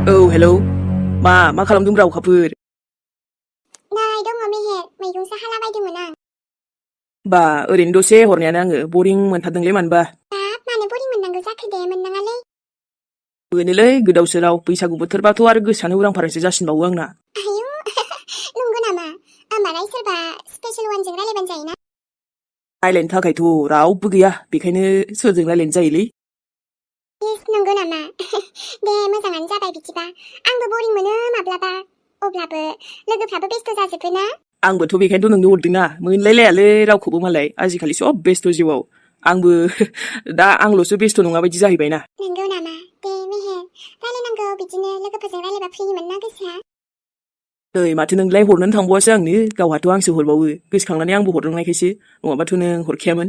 Hello मा खालामदोंब्रा अखाफोर? नै दङ मेहेर मैगंसो हालाबायदोंमोन आं। बा ओरैनो दसे हरनायानो आङो बरिं मोनथारदोंलै मानोबा। बाब मानो बरिं मोननांगौ जाखो दे मोननाङालै। मोनोलै गोदाव सोराव बैसागु बोथोरबाथ' आरो गोसोआनो उरां फारांसो जासिनबावो आंना। आयौ नंगौ नामा? होमबालाय सोरबा स्पेशल वानजों रायलायबानो जायोना। रायलायनो थाखायथ' रावबो गैया बेखायनो सोरजों रायलायनो जायोलै। इस नंगौ नामा? दे मोजाङानो जाबाय बिदिबा। आंबो बरिं मोनो माब्लाबा। अब्लाबो लोगोफ्राबो बेस्थ' जाजोबो ना। आंबोथ' बेखायनोथ' नोंनो हरदोंना मोनलायलायालै रावखौबो मालाय आजिखालि सब बेस्थ' जिउआव। आंबो दा आंल'सो बेस्थ' नङा बायदि जाहैबायना। नंगौ नामा? दे मेहेर रायलायनांगौ बिदिनो लोगोफोरजों रायलायबा फ्रि मोनना गोसोआ। नै माथो नोंलाय हरनोनो थांबावासो आंनो गावहाथ' आंसो हरबावो गोसोखांनानै आंबो हरनांनायखायसो नङाबाथ' नों हरखायामोन।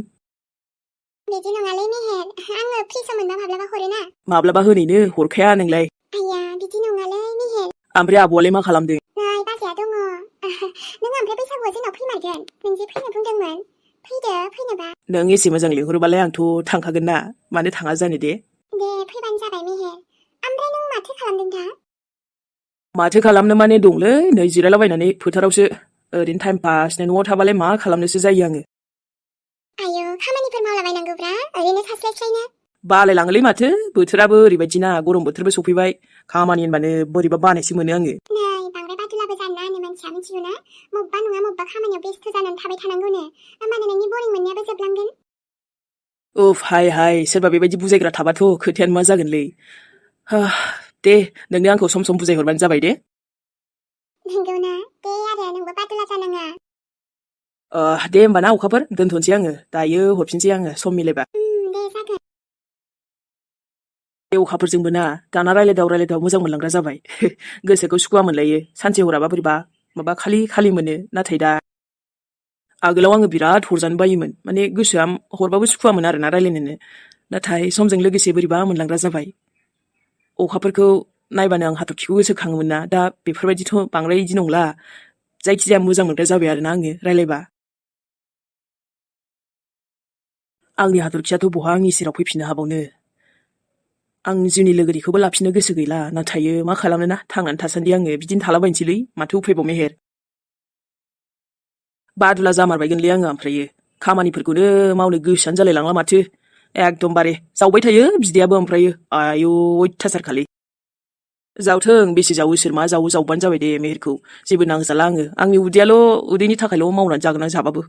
बिदि नङालै मेहेर आङो फ्रि सम मोनबा माब्लाबा हरोना। माब्लाबा होनैनो हरखाया नोंलाय। आइया बिदि नङालै मेहेर। ओमफ्राय आब'आलाय मा खालामदों? नै बाजैया दङ। नों ओमफ्राय बैसागुआव जोंनाव फैमारगोन? नों जे फैनो बुंदोंमोन। फैदो फैनोबा। नों एसे मोजां लिंहरोबालाय आंथ' थांखागोन ना मानो थाङा जानो दे। दे फैबानो जाबाय मेहेर। ओमफ्राय नों माथो खालामदों दा? माथो खालामनो माने दंलै नै जिरायलाबायनानै फोथारावसो ओरैनो टाइम पास न'आव थाबालाय मा खालामनोसो जायो आङो। आयौ खामानिफोर मावलाबायनांगौब्रा ओरैनो थास्लायस्लायनो। बालायलाङोलै माथो बोथोराबो ओरैबायदिना गरम बोथोरबो सफैबाय खामानि होनबानो बोरैबा बानायसो मोनो आङो। नै बांद्राय बादुलाबो जानो नाङानो मानसिया मिथिगौ ना? मबेबा नङा मबेबा खामानियाव बेस्थ' जानानै थाबाय थानांगौनो होमबानो नोंनि बरिं मोननायाबो जोबलांगोन। उफ हाय सोरबा बेबायदि बुजायग्रा थाबाथ' खोथायानो मा जागोनलै। दे नोंनो आंखौ सम सम बुजायहरबानो जाबाय दे। नंगौना? दे आरो नोंबो बादुला जानाङा। दे होमबा ना अखाफोर दोनथ'नोसै आङो दायो हरफिनसै आङो सम मिलायबा। दे जागोन। बे अखाफोरजोंबो ना दाना रायलायदाव मोजां मोनलांग्रा जाबाय। गोसोखौ सुखुवा मोनलायो सानसे हराबा बोरैबा माबा खालि मोनो नाथाय दा आगोलाव आङो बिराद हरजानो बायोमोन माने गोसोआ हरबाबो सुखुवामोन आरोना रायलायनोनो नाथाय समजों लोगोसे बोरैबा मोनलांग्रा जाबाय। अखाफोरखौ नायबानो आं हाथरखिखौ गोसोखाङोमोन ना दा बेफोरबायदिथ' बांद्राय इदि नंला जायखिजाया मोजां मोनग्रा जाबाय आरोना आङो रायलायबा। आंनि हाथरखियाथ' बहा आंनि सेराव फैफिननो हाबावनो। आं जिउनि लोगोरिखौबो लाफिननो गोसो गैला नाथाय मा खालामनो ना थांनानै थासान्दि आङो बिदिनो थालाबायनोसैलै माथो उफायबाव मेहेर। बादुला जामारबायगोनलै आङो ओमफ्रायो खामानिफोरखौनो मावनो गोसोआनो जालायलांला माथो एकदमबारे जावबाय थायो बिदायाबो ओमफ्रायो आयौ अयथासारखालै। जावथों बेसे जावो सोर मा जावो जावबानो जाबाय दे मेहेरखौ जेबो नांजाला आङो आंनि उदैयाल' उदैनि थाखायल' मावनानै जागोन आं जाबाबो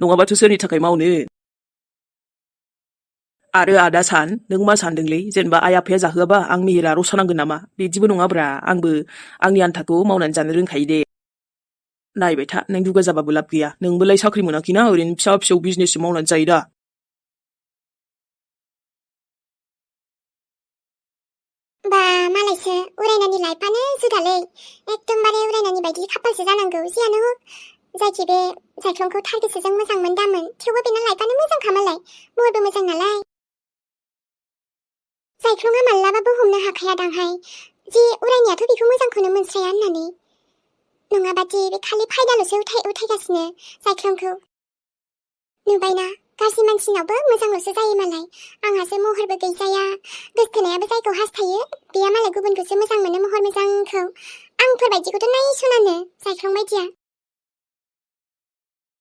नङाबाथ' सोरनि थाखाय मावनो। आरो आदा सान नों मा सानदोंलै जेनेबा आइ आफाया जाहोआबा आं मेहेरा रसा नांगोन नामा? बिदिबो नङाब्रा आंबो आंनि आन्थाखौ मावनानै जानो रोंखायो दे। नायबाय था नों दुगा जाबाबो लाब गैया नोंबोलाय साख्रि मोनाखैना ओरैनो फिसा फिसौ बिजनेससो मावनानै जायो दा। बा मालायसो उरायनानि लाइफआनो जुदालै एकदमबारे उरायनानि बायदि खाफालसो जानांगौ जियानो हक जायखि बे जायख्लंखौ थार गोसोजों मोजां मोनदामोन थेवबो बेना लाइफआनो मोजांखामालाय महरबो मोजां नालाय। जायख्लङा मालाबाबो हमनो हाखाया दांहाय जि उरायनायाथ' बेखौ मोजांखौनो मोनस्राया होननानै नङाबादि बे खालि फायदाल'सो उथायगासिनो जायख्लंखौ नुबायना गाज्रि मानसिनावबो मोजांल'सो जायो मालाय आंहासो महरबो गैजाया गोसथोनायाबो जायखौ हास्थायो बेया मालाय गुबुनखौसो मोजां मोनो महर मोजांखौ आंफोरबायदिखौथ' नायसनानो जायख्लं बायदिया।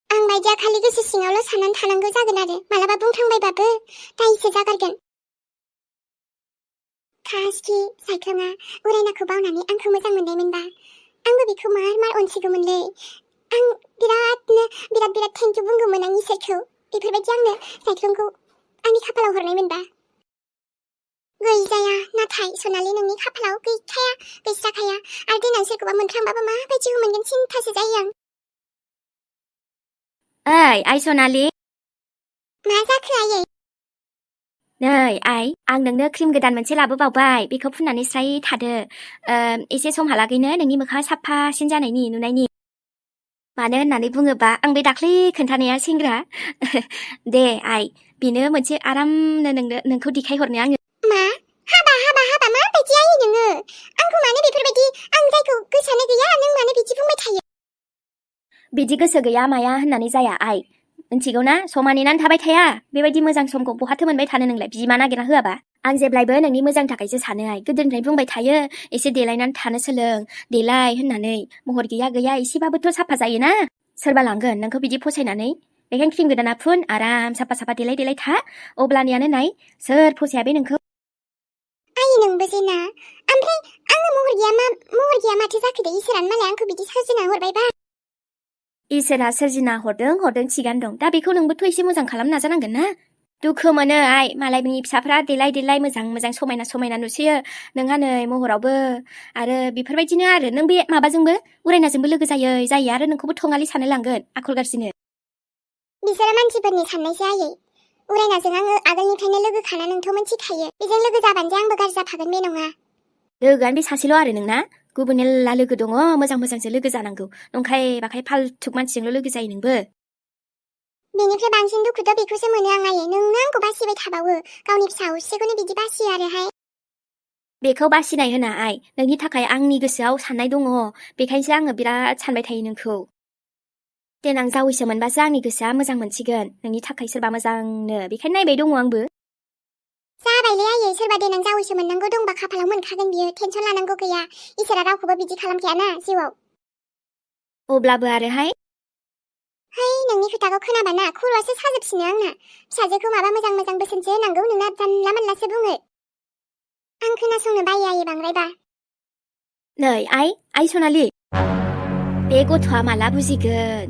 आं बायदिया खालि गोसो सिङावल' साननानै थानांगौ जागोन आरो मालाबा बुंफ्लांबायबाबो दायसो जागारगोन। खासखि जायख्लङा उरायनाखौ बावनानै आंखौ मोजां मोननायमोनबा आंबो बेखौ मार अनसिगौमोनलै आं बिराद थेंकिउ बुंगौमोन आं इसोरखौ बेफोरबायदि आंनो जायख्लंखौ आंनि खाफालाव हरनाय मोनबा। गैजाया नाथाय सनालि नोंनि खाफालाव गैस्राखाया आरो देनां सोरखौबा मोनफ्लांबाबो माबायदिखौ मोनगोन सिन्थासो जायो आं। ओइ आइ सनालि मा जाखो आयै? नै आइ आं नोंनो क्रिम गोदान मोनसे लाबोबावबाय बेखौ फुननानै स्राय थादो एसे समहालागैनो नोंनि मोखाङा साफासिन जानायनि नुनायनि। मानो होननानै बुङोबा आं बे दाख्लै खोन्थानाया सेंग्रा दे आइ बेनो मोनसे आरामनो नोंखौ देखायहरनो आङो। मा हाबा माबायदि आयै नोङो आंखौ मानो बेफोरबायदि आं जायखौ गोसोआनो गैया नों मानो बिदि बुंबाय थायो? बिदि गोसो गैया माया होननानै जाया आइ मिथिगौ ना समा नेनानै थाबाय थाया बेबायदि मोजां समखौ बहाथो मोनबाय थानो नोंलाय बिमा नागिरना होआबा। आं जेब्लायबो नोंनि मोजांनि थाखायसो सानो आइ गोदोनिफ्राय बुंबाय थायो एसे देलायनानै थानो सोलों देलाय होननानै महर गैया गैया एसेबाबोथ' साफा जायोना सोरबा लांगोन नोंखौ बिदि फसायनानै बेखायनो क्रिम गोदाना फुन आराम साफा साफा देलाय देलाय था अब्लानियानो नाय सोर फसाया बे नोंखौ आइ नोंबो जेना ओमफ्राय आङो महर गैया माथो जाखो दे इसोरानो मालाय आंखौ बिदि सोरजिना हरबायबा इसोरा सोरजिना हरदों थिगानो दं दा बेखौ नोंबोथ' एसे मोजां खालामनो नाजानांगोन ना दुखु मोनो आइ मालायनि फिसाफ्रा देलाय देलाय मोजां मोजां समायना समायना नुसोयो नोंहा नै महरावबो आरो बेफोरबायदिनो आरो नों बे माबाजोंबो उरायनाजोंबो लोगो जायो आरो नोंखौबो थङालि सानो लांगोन आखल गाज्रिनो बिसोरो मानसिफोरनि साननायसो आयै उरायनाजों आङो आगोलनिफ्रायनो लोगोखाना नोंथ' मिथिखायो बेजों लोगो जाबानो जे आंबो गाज्रि जाफागोन बे नङा लोगोआनो बे सासेल' आरो नोंना गुबुन मेल्ला लोगो दङ मोजां मोजांसो लोगो जानांगौ नंखाय बाखाय फाल्थुक मानसिजोंल' लोगो जायो नोंबो बेनिफ्राय बांसिन दुखुथ' बेखौसो मोनो आं आयै नोंनो आंखौ बासिबाय थाबावो गावनि फिसा असेखौनो बिदि बासियो आरोहाय बेखौ बासिनाय होना आइ नोंनि थाखाय आंनि गोसोआव साननाय दङ बेखायनोसो आङो बिराद सानबाय थायो नोंखौ देनां जावैसो मोनबासो आंनि गोसोआ मोजां मोनसिगोन नोंनि थाखाय सोरबा मोजांनो बेखायनो नायबाय दङ आंबो जाबायलै आयै सोरबा देनां जावैसो मोननांगौ दंबा खाफालाव मोनखागोन बियो टेनसन लानांगौ गैया इसोरा रावखौबो बिदि खालामखायाना जिउआव अब्लाबो आरोहाय है नोंनि खोथाखौ खोनाबा ना खर'आसो साजोबसिनो आंना फिसाजोखौ माबा मोजां मोजां बोसोनसो होनांगौ नोंना जानला मोनलासो बुङो आं खोनासंनो बायो आयै बांद्रायबा नै आइ सनालि बे गथ'आ माला बुजिगोन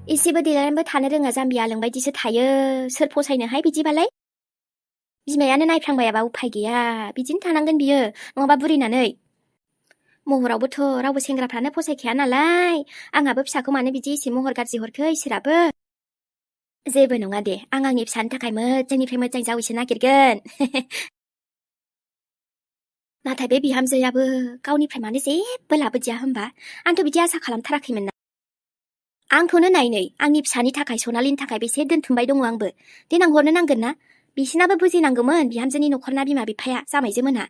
एसेबो देलायनानैबो थानो रोङा जाम्बिया लोंबायदिसो थायो सोर फसायनोहाय बिदिबालाय बिमायानो नायफ्लांबायाबा उफाय गैया बिदिनो थानांगोन बियो नङाबा बुरिनानै महरावबोथ' रावबो सेंग्राफ्रानो फसायखाया नालाय आंहाबो फिसाखौ मानो बिदि एसे महर गाज्रि हरखो इसोराबो जेबो नङा दे आं आंनि फिसानि थाखाय मोजांनिफ्राय मोजां जावैसो नागिरगोन नाथाय बे बिहामजोयाबो गावनिफ्राय मानो जेबो लाबोदिया होनबा आंथ' बिदि आसा खालामथाराखैमोन ना आंखौनो नायनै आंनि फिसानि थाखाय सनालिनि थाखाय बेसे दोनथुमबाय दङ आंबो देनां हरनो नांगोन ना बिसिनाबो बुजिनांगौमोन बिहामजोनि न'खरना बिमा बिफाया जामायजो मोनहा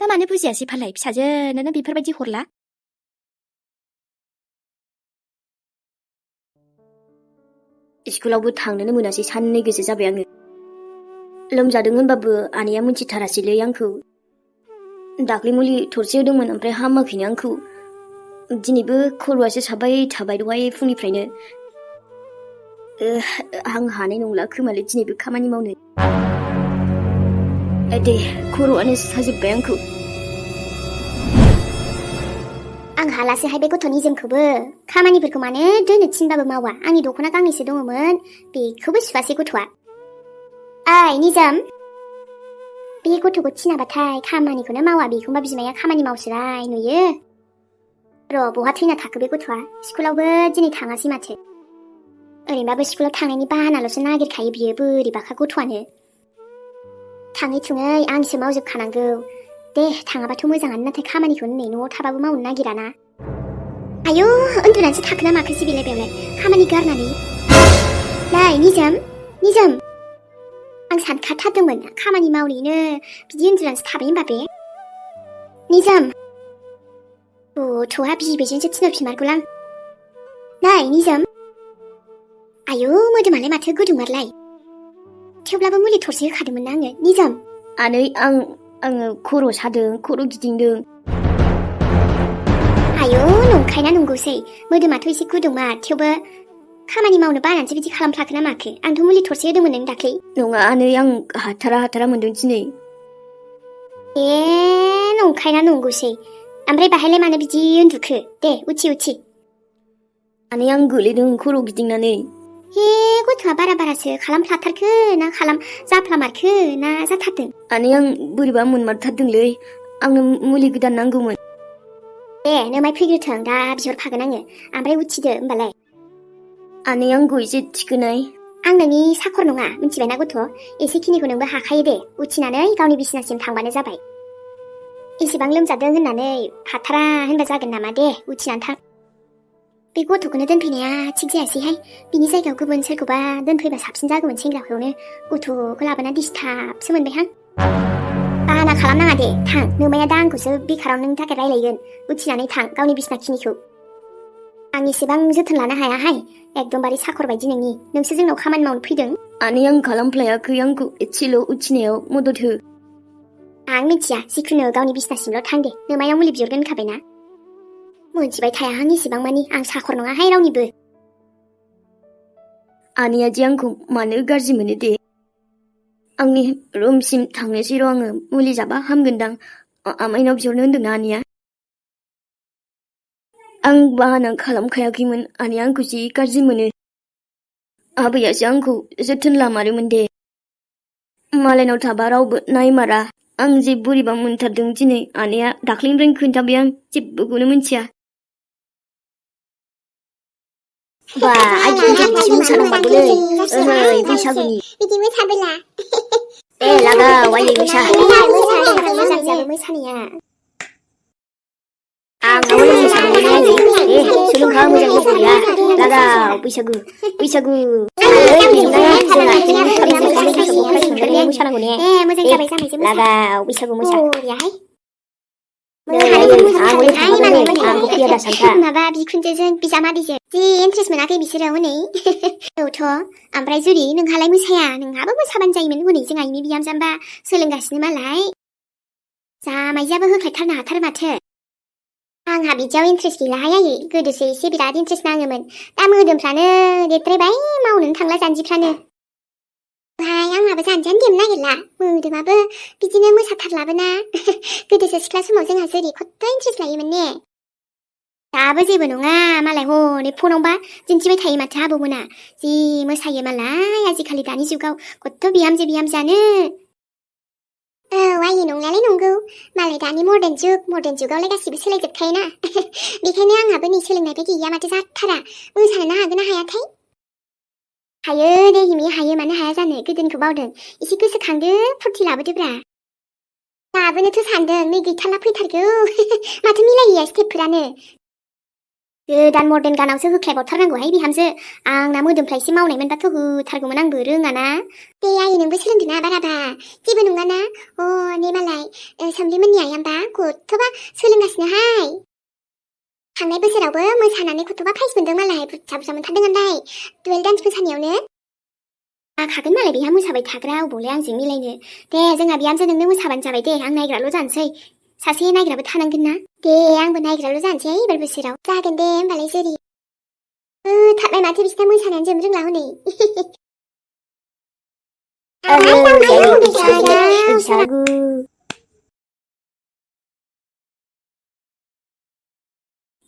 दा मानो बुजियासै फालाय फिसाजोनोनो बेफोरबायदि हरला स्कुलावबो थांनोनो मोनासै साननै गोसो जाबाय आङो लोमजादों होनबाबो आनैया मिथिथारासैलै आंखौ दाख्लै मुलि थरसे होदोंमोन ओमफ्राय हामाखैनो आंखौ दिनैबो खर'आसो साबाय थाबाय दहाय फुंनिफ्रायनो आं हानाय नंला खोमालै दिनैबो खामानि मावनो दे खर'आनो साजोब्बाय आंखौ आं हालासोहाय बे गथ' निजोमखौबो खामानिफोरखौ मानो दोननो थिनबाबो मावा आंनि दख'ना गांनैसो दङमोन बेखौबो सुवासै गथ'आ ओइ निजोम बे गथ'खौ थिनाबाथाय खामानिखौनो मावा बेखौबा बिमाया खामानि मावसोलाय नुयो र' बहा थैना थाखो बे गथ'आ स्कुलावबो दिनै थाङासै माथो ओरैनोबाबो स्कुलाव थांनायनि बाहानाल'सो नागिरखायो बियो बोरैबाखा गथ'आनो थाङै थुङै आंसो मावजोबखानांगौ दे थाङाबाथ' मोजाङानो नाथाय खामानिखौनो नै न'आव थाबाबो मावनो नागिराना आयौ उन्दुनानैसो थाखोना माखोसै बेलाय बेयावलाय खामानि गारनानै नै निजोम आं सानखाथारदोंमोन खामानि मावनोनो बिदि उन्दुनानैसो थाबाय होनबा बे निजोम गथ'आ बिबैजोंसो थिनहरफिनमारगौलां नै निजोम आयौ मोदोमालाय माथो गुदुंमारलाय थेवब्लाबो मुलि थरसे होखादोंमोन ना आङो निजोम आनै आङो खर' सादों खर' गिदिंदों आयौ नंखायना नंगौसै मोदोमाथ' एसे गुदुंमार थेवबो खामानि मावनो बानानैसो बिदि खालामफ्लाखोना माखो आंथ' मुलि थरसे होदोंमोन नों दाख्लै नङा आनै आं हाथारा मोनदों दिनै नंखायना नंगौसै ओमफ्राय बाहायलाय मानो बिदि उन्दुखो दे उथि आनै आं गोलैदों खर' गिदिंनानै गथ'आ बारासो खालामफ्लाथारखो ना जाफ्लामारखो ना जाथारदों आनै आं बोरैबा मोनमारथारदोंलै आंनो मुलि गोदान नांगौमोन दे नोमाय फैग्रोथों दा बिहरखागोन आङो ओमफ्राय उथिदो होमबालाय आनै आंखौ एसे थिखोनाय आं नोंनि साखर नङा मिथिबायना गथ' एसेखिनिखौ नोंबो हाखायो दे उथिनानै गावनि बिसिनासिम थांबानो जाबाय एसेबां लोमजादों होननानै हाथारा होनबा जागोन नामा दे उथिनानै थां बे गथ'खौनो दोनफैनाया थिग जायासैहाय बिनि जायगायाव गुबुन सोरखौबा दोनफैबा साबसिन जागौमोन सेंग्राखौनो गथ'खौ लाबोना डिस्टार्बसो मोनबायहां बाहाना खालामनाङा दे थां नोमाया दा आंखौसो बेखाराव नोंनि थाखाय रायलायगोन उथिनानै थां गावनि बिसिना खिनिखौ आं एसेबां जोथोन लानो हायाहाय एकदमबारे साखर बायदि नोंसो जोंनाव खामानि मावनो फैदों आनै आं खालामफ्लायाखै आंखौ एसेल' उथिनायाव मदद हो आं मिथिया जिखुनु गावनि बिसिनासिमल' थां दे नोमायाव मुलि बिहरगोन होनखाबायना मोनथिबाय थाया आं इसेबां मानि आं साखर नङाहाय रावनिबो आनैया जे आंखौ मानो गाज्रि मोनो दे आंनि रुमसिम थांनोसै र' आङो मुलि जाबा हामगोनदां आमाइनाव बिहरनो होन्दोंना आनैया आं बाहाना खालामखायाखैमोन आनैया आंखौ जि गाज्रि मोनो आबैयासो आंखौ जोथोन लामारोमोन दे मालायनाव थाबा रावबो नायमारा आं जे बोरैबा मोनथारदों दिनै आनैया दाख्लैनिफ्रायनो खोन्थाबाय आं जेबोखौनो मिथिया बा आइदिनखालि बिदि मोसानांबावगौलै ओहै बैसागुनि बिदि मोसाबोला ए लागाव आयै मोसा मोसानाया आं मावनो मोसानांगौलै आयै दे सोलोंखा मोजां मोसानाया लागाव बैसागु बैसागु मोसानांगौ ने लागाव बैसागु मोसा आंखौ फैया दा सानखा माबा बिखुनजोजों बिजामादैजों जि इन्ट्रेस्ट मोनाखै बिसोरो हनै औथ' ओमफ्राय जुरि नोंहालाय मोसाया नोंहाबो मोसाबानो जायोमोन हनै जों आइनि बिहामजोंबा सोलोंगासिनो मालाय जामाइजाबो होख्लायथारनो हाथारो माथो आंहा बिदियाव इन्ट्रेस्ट गैलाहाय आयै गोदोसो एसे बिराद इन्ट्रेस्ट नाङोमोन दा मोदोमफ्रानो देद्रायबाय मावनोनो थांला जानजिफ्रानो ओमफ्राय आंहाबो जानजियानो देमनो नागिरला मोदोमाबो बिदिनो मोसाथारलाबोना गोदोसो सिख्ला समाव जोंहा जेरै खथ' इन्ट्रेस्ट लायोमोन ने दाबो जेबो नङा मालाय हनै फनावबा दिन्थिबाय थायो माथो आबौमोना जि मोसायो मालाय आजिखालि दानि जुगाव खथ' बिहामजोआनो औ आयै नंनायालाय नंगौ मालाय दानि मर्दान जुगावलाय गासिबो सोलायजोबखायोना बेखायनो आंहाबो नै सोलोंनायबो गैया माथो जाथारा मोसानोनो हागोन ना हायाथाय हायो दे हिमि हायो मानो हाया जानो गोदोनिखौ बावदों एसे गोसोखांदो फुरथि लाबोदोब्रा लाबोनोथ' सानदों नै गैथारला फैथारगौ माथो मिलायैया स्टेपफोरानो गोदान मर्दान गानावसो होख्लायबावथारनांगौहाय बिहामजो आंना मोदोमफ्रा एसे मावनायमोनबाथ' होथारगौमोन आंबो रोङाना दे आयै नोंबो सोलोंदोना बाराबा जेबो नङाना नै मालाय सोमलिमोननि आइयाबा गथ'बा सोलोंगासिनोहाय थांनाय बोसोरावबो मोसानानै गथ'बा प्राइज मोनदों मालाय बुरजा मोनथारदों ओमफ्राय दुवेल डान्स मोसानायावनो जाखागोन मालाय बेहा मोसाबाय थाग्रा अबावलाय आंजों मिलायनो दे जोंहा बिहामजो नोंनो मोसाबानो जाबाय दे आं नायग्राल' जानोसै सासे नायग्राबो थानांगोन ना दे आंबो नायग्राल' जानोसै एबार बोसोराव जागोन दे होमबालाय जेरि थाबाय माथो बिसिना मोसानायानो जोबनो रोंला हनै बैसागु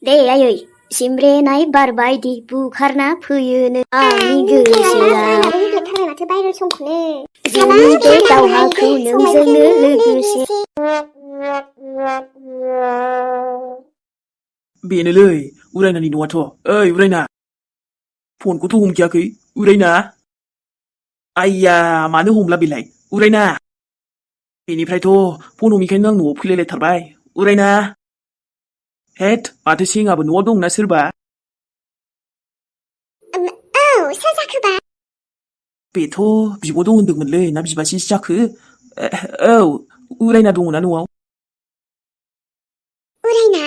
दे आयै सिमब्रेनाय बार बायदि बुखारना फैयोनो आंनि गोसोआव माथो भाइरेल समखौनो जोंनि बे दावहाखौ नोंजोंनो लोगोसे बेनोलै उरायनानि न'आथ' ओइ उरायना फनखौथ' हमखायाखै उरायना आइया मानो हमला बेलाय उरायना बेनिफ्रायथ' फन हमिखायनो आं न'आव फैलायलायथारबाय उरायना हेद माथो सेङाबो न'आव दंना सोरबा औ सोर जाखोबा बेथ' बिब' दं होनदोंमोनलै ना बिबाजैसो जाखो औ उरायना दङना न'आव उरायना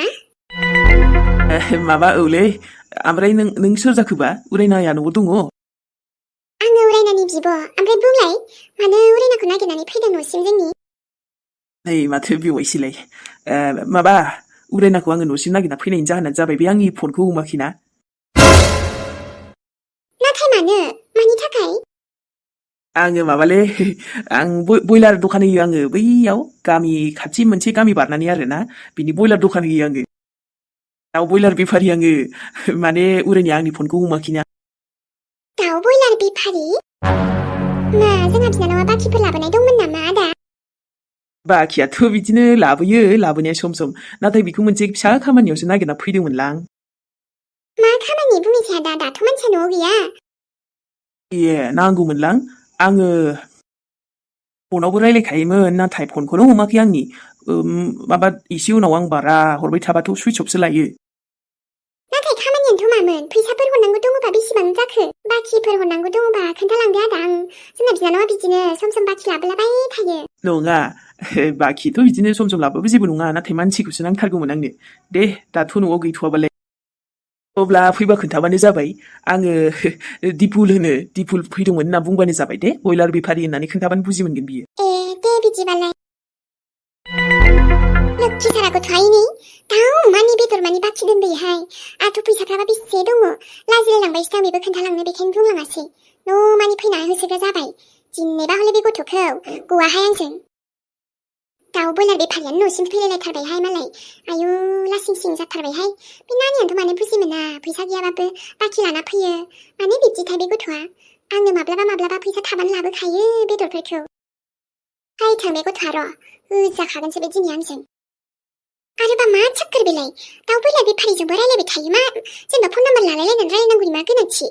माबा औलै ओमफ्राय नों सोर जाखोबा उरायनाया न'आव दङ आङो उरायनानि बिब' ओमफ्राय बुंलाय मानो उरायनाखौ नागिरनानै फैदों न'सिम जोंनि नै माथो बेवाइसोलाय माबा उरायनाखौ आङो न'सिम नागिरना फैनायनि जाहोनानो जाबाय बे आंनि फनखौ हमाखैना नाथाय मानि थाखाय आङो माबालै आं बयलार दखान होयो आङो बैयाव गामि खाथि मोनसे गामि बारनानै आरोना बिनि बयलार दखान होयो आङो दाउ बयलार बेफारि आङो माने उरायनाया आंनि फनखौ हमाखैना दाउ बयलार बेफारि मा जोंहा बिनानावा बाखिफोर लाबोनाय दंमोन नामा आदा बाखियाथ' बिदिनो लाबोयो लाबोनाया सम सम नाथाय बेखौ मोनसे फिसा खामानियावसो नागिरना फैदोंमोनलां मा खामानि बुंनोसै आदा दाथ' मानसिया न'आव गैया ए नांगौमोनलां आङो फनावबो रायलायखायोमोन नाथाय फनखौनो हमाखै आंनि माबा एसे उनाव आं बारा हरबाय थाबाथ' सुइच अफसो लायो नाथाय खामानियानोथ' मामोन फैसाफोर हरनांगौ दङबा बेसेबां जाखो बाखिफोर हरनांगौ दङबा खोन्थालांदो आदा आं जोंना बिनानावा बिदिनो सम सम बाखि लाबोलाबाय थायो नङा बाखिथ' बिदिनो सम सम लाबाबो जेबो नङा नाथाय मानसिखौसो नांथारगौमोन आंनो दे दाथ' न'आव गैथ'वाबालाय अब्ला फैबा खोन्थाबानो जाबाय आङो दिपुल फैदोंमोन होनना बुंबानो जाबाय दे बयलार बेफारि होननानै खोन्थाबानो बुजि मोनगोन बियो ए दे बिदिबालाय लोखि सारा गथ'आइनै दाउ मानि बेदर मानि बाखि दोनबोयोहाय आंथ' फैसाफ्राबा बेसे दङ लाजिलायलांबायसो आं बेबो खोन्थालांनो बेखायनो बुंलाङासै न' मानि फैना होसोग्रा जाबाय दिनैबा हले बे गथ'खौ गवाहाय आंजों दाउ बयलार बेफारियानो न'सिम फैलायलायथारबायहाय मालाय आयु लासिं सिं जाथारबायहाय बे नानियाथ' मानो बुजि मोना फैसा गैयाबाबो बाखि लाना फैयो मानो बिदिथाय बे गथ'आ आंनो माब्लाबा फैसा थाबानो लाबोखायो बेदरफोरखौ हायथां बे गथ'आ र' होजाखागोनसो बे दिनै आंजों आरोबा मा चक्कर बेलाय दाउ बयलार बेफारिजोंबो रायलायबाय थायो मा जेनेबा फन नाम्बार लालायलायनानै रायलायनांगौनि मा गोनांथि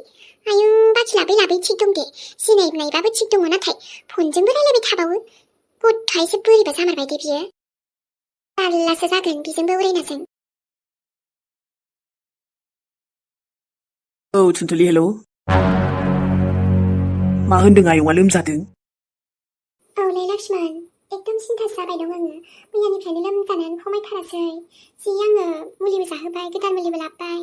आयु बाखि लाबै थिग दं दे सिनायनायबाबो थिग दङ नाथाय फनजोंबो रायलायबाय थाबावो गथ'आ एसे बोरैबा जामारबाय दे बियो जारलासो जागोन बिजोंबो उरायनाजों औ थुनथुलि हेलौ मा होनदों आयंआ लोमजादों औलै लक्ष्मण एकदम सिन्थासो जाबाय दं आङो मैयानिफ्रायनो लोमजानानै खमायथारासै जि आङो मुलिबो जाहोबाय गोदान मुलिबो लाबोबाय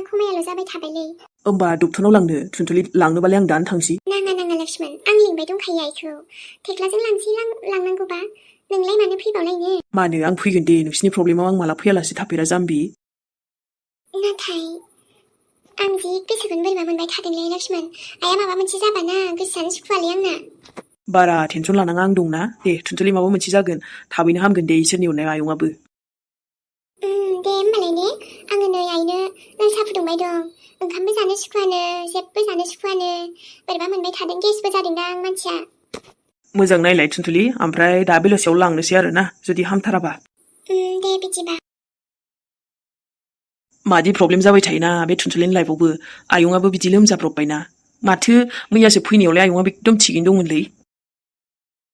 खमायाल' जाबाय थाबायलै होमबा डक्टरनाव लांनो थुनथुलि लांनोबालाय आं दानो थांसै नाङा लक्ष्मण आं लिंबाय दंखायो आइखौ थेख्लाजों लांसै लांनांगौबा नोंलाय मानो फैबावलायनो मानो आं फैगोन दे नोंसिनि प्रब्लेमाव आं माला फैयालासे थाफेरा जाम्बि नाथाय आं जि गोसोखौनो बोरैबा मोनबाय थादोंलै लक्ष्मण आइया माबा मोनसे जाबाना गोसोआनो सुखुवालै आंना बारा टेनसन लानाङा आं दंना दे थुनथुलि माबा मोनसे जागोन थाबैनो हामगोन दे इसोरनि अननायाव आयंआबो दे होमबालाय ने आङो नै आइनो लाल साहा फुदुंबाय दं ओंखामबो जानो सुखुवानो जेबो जानो सुखुवानो बोरैबा मोनबाय थादों गेसबो जादोंदां मानसिया मोजां नायलाय थुनथुलि ओमफ्राय दा बेलासियाव लांनोसै आरो ना जुदि हामथाराबा दे बिदिबा मादि प्रब्लेम जाबाय थायोना बे थुनथुलिनि लाइफआवबो आयंआबो बिदि लोमजाब्रबबायना माथो मैयासो फैनायावलाय आयंआ एकदम थिगैनो दंमोनलै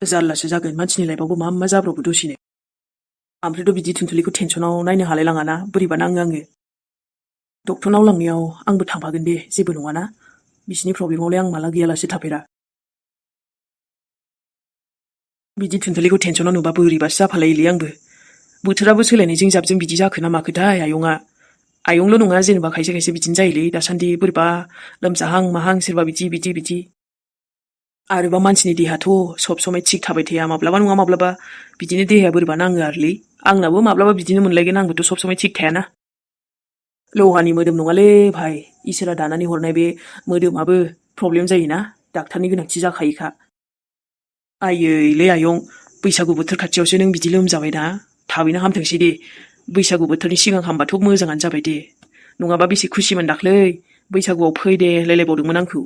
जारलासो जागोन मानसिनि लाइफआवबो मा जाब्रबो दसेनो ओमफ्रायथ' बिदि थुनथुलिखौ टेनसनाव नायनो हालाय लाङाना बोरैबा नाङो आङो डक्टरनाव लांनायाव आंबो थांफागोन दे जेबो नङाना बिसिनि प्रब्लेमावलाय आं माला गैयालासे थाफेरा बिदि थुनथुलिखौ टेनसनाव नुबा बोरैबासो जाफालायोलै आंबो बोथोराबो सोलायनायजों जाबजों बिदि जाखो ना माखोथाय आयंल' नङा जेनेबा खायसे बिदिनो जायोलै दासान्दि बोरैबा लोमजाहां माहां सोरबा बिदि आरोबा मानसिनि देहाथ' सब समाय थिग थाबाय थाया माब्लाबा नङा माब्लाबा बिदिनो देहाया बोरैबा नाङो आरोलै आंनाबो माब्लाबा बिदिनो मोनलायगोन आंबोथ' सब समाय थिग थायाना लहानि मोदोम नङालै भाइ इसोरा दानानै हरनाय बे मोदोमाबो प्रब्लेम जायोना डाक्टारनि गोनांथि जाखायोखा आयैलै आयं बैसागु बोथोर खाथियावसो नों बिदि लोमजाबायना थाबैनो हामथोंसै दे बैसागु बोथोरनि सिगां हामबाथ' मोजाङानो जाबाय दे नङाबा बेसे खुसिमोन दाख्लै बैसागुआव फै दे रायलायबावदोंमोन आंखौ